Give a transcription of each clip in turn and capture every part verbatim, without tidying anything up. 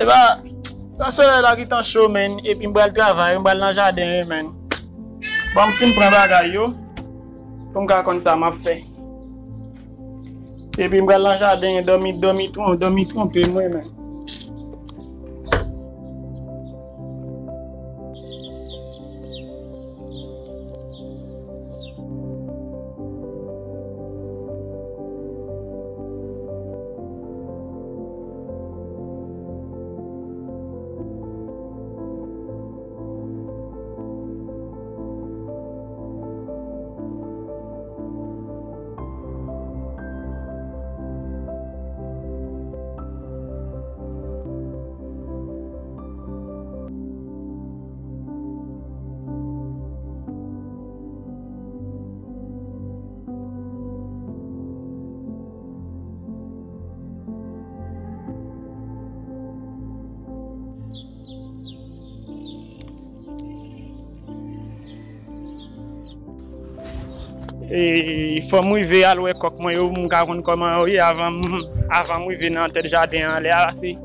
E pa, pa solèy la gentan cho, menn, epi m pral travay, m pral nan jaden, wi, menn. Bon, m fin pran bagay yo, pou m ka konn sa m ap fè. Epi m pral nan jaden, dòmi, dòmi twon-, dòmi twonpe mwen menm. E, fò m rive al wè kòk mwen yo, pou m ka konn kòman yo ye avan m, avan m rive nan tèt jaden an. Lè a se,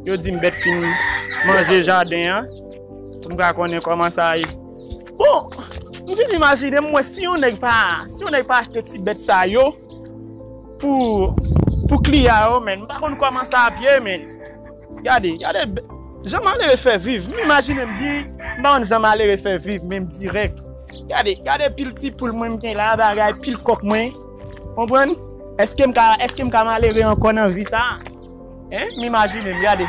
yo di m bèt fin manje jaden an, pou m ka konnen kòman sa ye. Bon, m vin imajine m wè si yon nèg pa, si yon nèg pa achte ti bèt sa yo, pou, pou kliyan yo, menn. M pa konn kòman sa ap ye, menn. Gade, gade, b-, jan malere fè viv. M imajine m byen, m pa konn jan malere fè viv, menm dirèk. Gade, gade pil ti poul mwen m gen la, bagay, pil kòk mwen. Konprann? Èske m ka, èske m ka malere ankò nan vi sa? Hein? M imajine m, gade.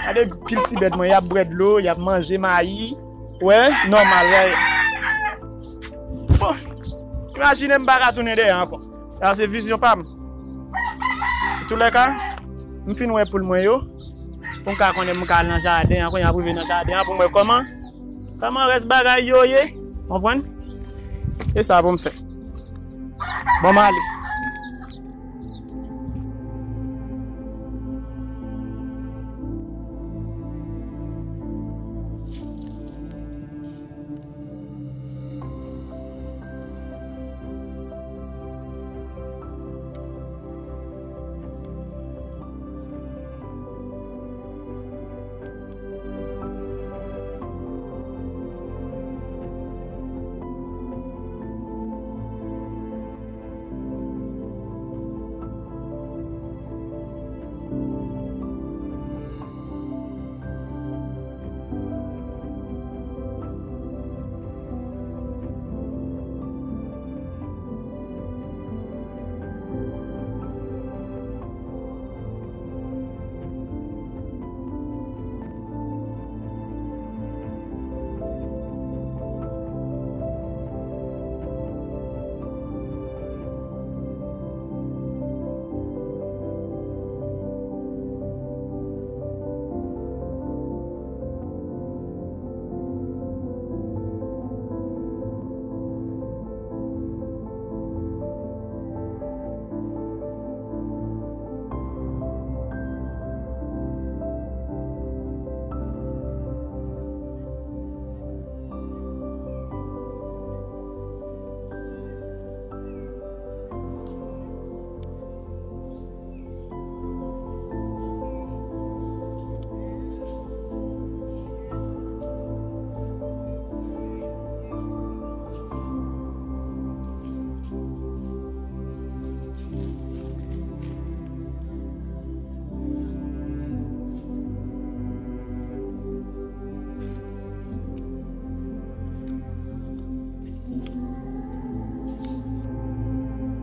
Gade pil ti bèt mwen, y ap bwè dlo, y ap manje mayi. Wè, nòmal, wè. Bon, imajine m pa ka tounen dèyè ankò. Sa se vizyon pa m. Antoulèka, m fin wè poul mwen yo, pou m ka konnen m ka al nan jaden an, kounye a pou m rive nan jaden an, pou m wè kòman, kòman rès bagay yo ye, konprann? E sa pou m fè. Bon, m ale.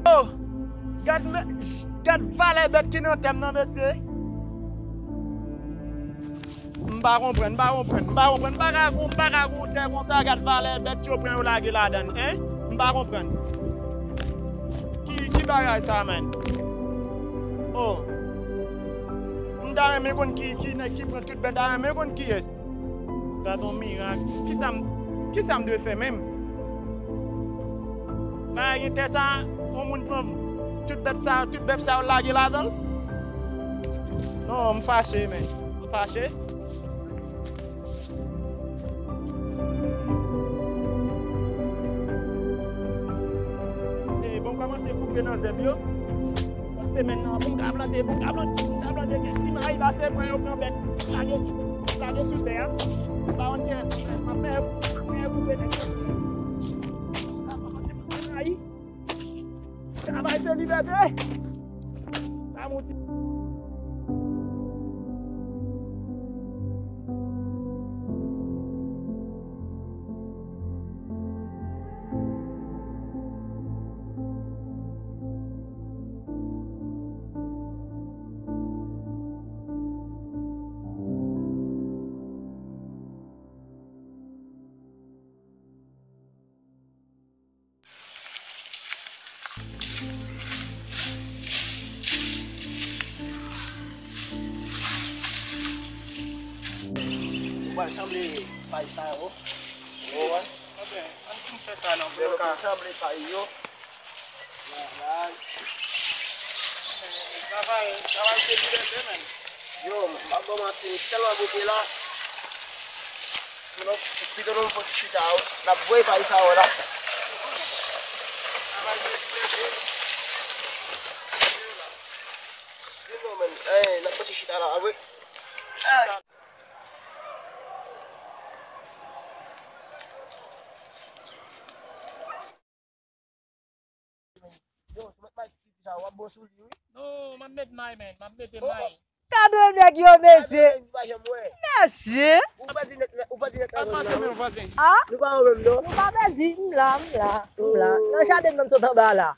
Oh! Gad, gad valè bèt ki nan tè m nan, mesye. M pa konprann, m pa konprann, m pa konprann. M pa ka, m pa ka gon tè konsa, gad valè bèt yo pran yo lage ladan l, en? M pa konprann. Ki, ki bagay sa, menn? Oh. M ta renmen konn ki, ki nèg ki pran tout bèt, ta renmen konn kiyès. Gad yon mirak. Kisa m, kisa m dwe fè menm? Pa gen tè sa, yon moun pran tout bèt sa, tout bèt sa yo lage ladan l? Non, m fache, men. M fache. E, bon, m kòmanse koupe nan zèb yo. Semèn nan, pou m ka plante, pou m ka plante, pou m ka plante kèk ti mayi pase, mwen yo pran bèt. Lage, lage sou tè a. Bawon tè a sou tè a. M ap fè, fè koupe nèg yo. Sa kòmanse pou mwen rayi. Travay se libète. Sa mouti. Ou pral sanble pay sa yo. Ou wè? Ebyen, ann fin fè sa non, pou yo ka sanble pay yo. Travay, travay se libète, menn. Yo, m ap ba w manti, m tèlman bouke la. Pito nou fon ti chita, wi. N ap voye pay sa yo la. Travay se libète. Di nou, menn, eh, n ap fon ti chita la, wi. Eh. Yo, sou met may Steve sa, w ap bon sou li, wi. Non, m ap met may, menn. M ap mete may. Gade nèg yo, mesye. Mesye. Ou pa di nèg, ou pa di nèg sa, non. Ah? Nou pa menm, non. Nou pa pèdi, m la, m la, m la. Nan jaden nan m sot anba la.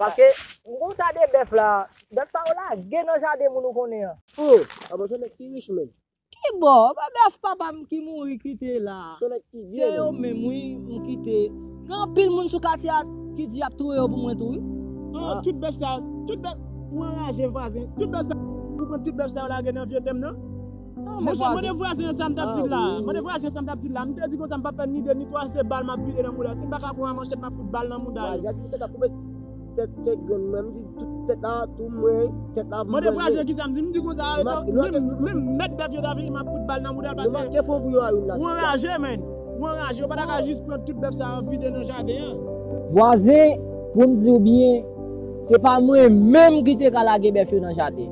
Paske m gon sa de bèf la. Bèf sa yo lage nan jaden moun ou konnen an. Oh, a bon, se nèg ki rich, menn. Ki bò? Bèf papa m ki mouri kite la. Se yo menm, wi, m kite. Gen anpil moun sou katye a ki di y ap touye yo pou mwen tou, wi. Ah, tout bèf sa, tout bèf, ou anraje, vwazen. Tout bèf sa, ou pran tout bèf sa yo lage nan vye tè m nan? Monchè, mande vwazen an sa m t ap di l la. Mande vwazen an sa m t ap di l la. M te di konsa m p ap fè ni de ni twa, se bal m ap vide nan mouda. Si m pa ka pran manchèt, m ap fout bal nan mouda yo. Vwazen a di misye t ap koupe tèt kèk grenn mwen, m di tout tèt la tou mwen, tèt la mwen. Mande vwazen kisa m di, m di konsa, menm, menm mèt bèf yo ta vini, m ap fout bal nan mouda l, paske ou anraje, menn. Ou anraje, ou pa ta ka jis pran tout bèf sa yo vide nan jaden an. Vwazen, pou m di w byen, se pa mwen menm ki te ka lage bèf yo nan jaden.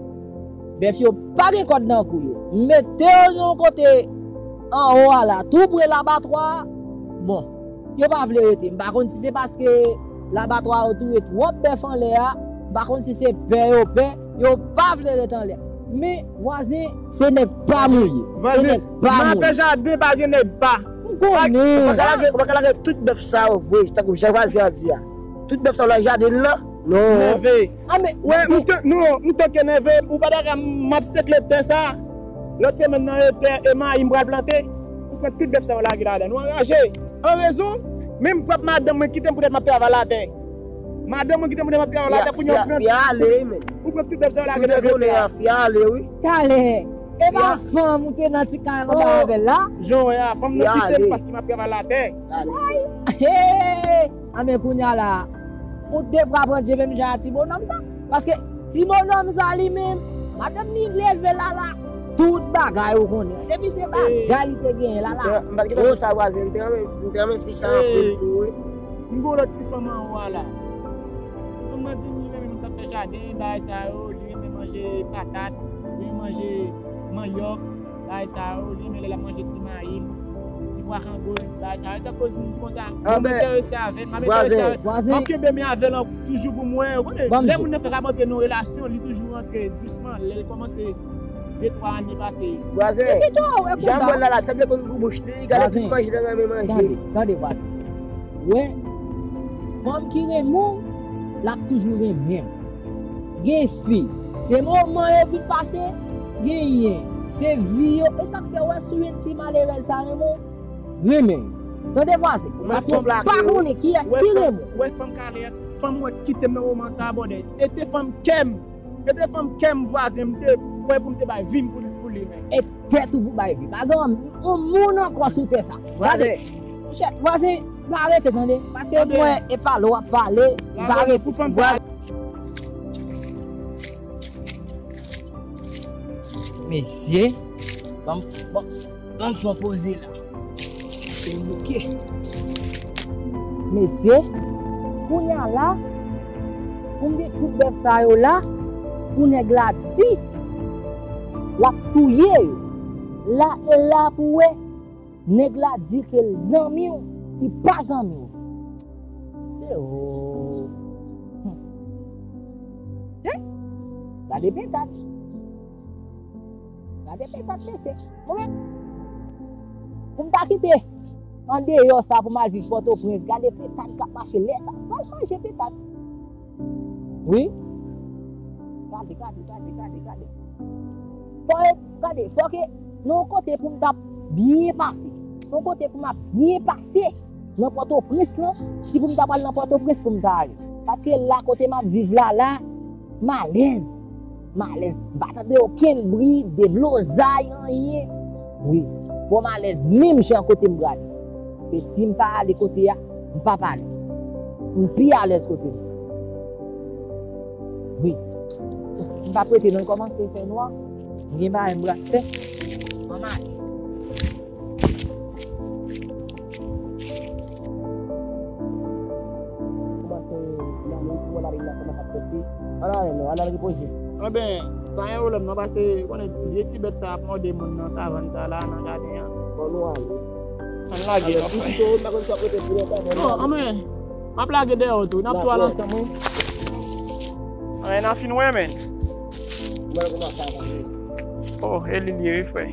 Bèf yo pa gen kòd nan kou yo. M mete yo nan yon kote anwo a la, tou pre labatwa a. Bon, yo pa vle rete. M pa konn si se paske labatwa yo touye twòp bèf anlè a. M pa konn si se pè yo pè. Yo pa vle rete anlè. Men, vwazen, se nèg pa m ou ye. Se nèg pa m ou ye. Nan afè jaden, pa gen nèg pa. M konnen. Ou pa ka lage, ou pa ka lage tout bèf sa yo vre, tankou jan vwazen an di a. Tout bèf sa yo nan jaden nan. Non. Nève. Ah, men, wè, m te, non, m te ke nève, ou pa dakò, m ap sekle tè sa. Lòt semèn nan, e tè, e mayi m pral plante. Ou pran tout bèf sa yo lage ladan. Nou anraje. An rezon, menm pwòp madanm mwen kite m poutèt m ap travay latè. Madanm mwen kite m poutèt m ap travay latè, kounye a ou pran, ou pran tout bèf sa yo lage nan vye tè a. Talè. E pa fanm ou te nan ti kay anba avè l la? Jan w wè a, fanm nan kite m paske m ap travay latè. Ay! Hey! Anben kounye a la, ou te pran pran Dye menm jan a ti bonòm sa. Paske ti bonòm sa li menm, madanm li leve l la la, tout bagay ou konnen. Depi se bagay li te genyen la la. M pa t gentan konn sa vwazen, m te renmen, m te renmen fi sa anpil tou wi. M gon lòt ti fanm anwo a la. Fanm nan di li renmen moun k ap fè jaden, bagay sa yo, li renmen manje patat, li renmen manje manyòk, bagay sa yo, li renmen lè l ap manje ti mayi, ti pwa kangoul, bagay sa yo. Se koz moun di konsa, m enterese avè l, m ap enterese avè l. M ap kenbe men avè l toujou pou m wè, ou konnen. Lè moun nan fèk ap antre nan yon relasyon, li toujou antre dousman, lè l kòmanse de twa ane pase. Vwazen, jan m wè l la la, sanble konn gou bouch li, gade tout manje l renmen manje. Tande, tande, vwazen. Wè, fanm ki renmen w, l ap toujou renmen w. Gen fi, se moman yo vin pase, genyen, se vi yo. E sa k fè w wè si w jwenn ti malerèz sa renmen w, renmen l. Tande vwazen, paske w pa konnen kiyès ki renmen w. Wè fanm kalè, fanm wè k kite m nan moman sa a, bòdè. E te fanm kè m. E te fanm kè m vwazen, m te prè pou m te bay vi m pou, pou li menm. E tèt ou pou bay vi. Pa gen yon moun ankò sou tè sa. Gade. Monchè, vwazen, pa rete tande. Paske mwen, e pale w ap pale, m pa rete. Mesye, ban m, ban, ban m fè yon poze la. Se bouke. Mesye, kounye a la, pou m gen tout bèf sa yo la, pou nèg la di, w ap touye yo. La e la pou wè, nèg la di ke l zanmi w, li pa zanmi w. Se ou. Hmm. Gade petat. Gade petat, mesye. Mwen menm, pou m ta kite andeyò sa pou m al viv Pòtoprens, gade petat k ap mache lè sa. M pral manje petat. Wi. Gade, gade, gade, gade, gade. Fò e, gade, fò ke nan yon kote pou m t ap byen pase. Se yon kote pou m ap byen pase nan Pòtoprens lan, si pou m ta pral nan Pòtoprens pou m ta ale. Paske la kote m ap viv la, la, m alèz. M alèz. M pa tande okenn bri, deblozay, anyen. Wi. Bon, m alèz menm jan kote m prale. Paske si m pa ale kote a, m p ap alèz. M pi alèz kote m. Wi. M p ap rete non, l kòmanse fè nwa. M gen bagay m pral fè. Ann ale. Kòmanse nan men pou wè lavi nan kòman k ap pase. Ann ale non, ann al repoze. Anben, pa gen pwoblèm non, paske ou konnen vye ti bèt sa ap mòde moun nan savann sa la, nan jaden an. Bon, nou ale. Ann lage non, frè. Pito, m pa konn sa pote pou lè pa. Non, anben, m ap lage dèyè w tou, n ap tou al ansanm, wi. Anben, n a fin wè, men. Mwen kòmanse a pase. Oh, e li l ye, wi, frè.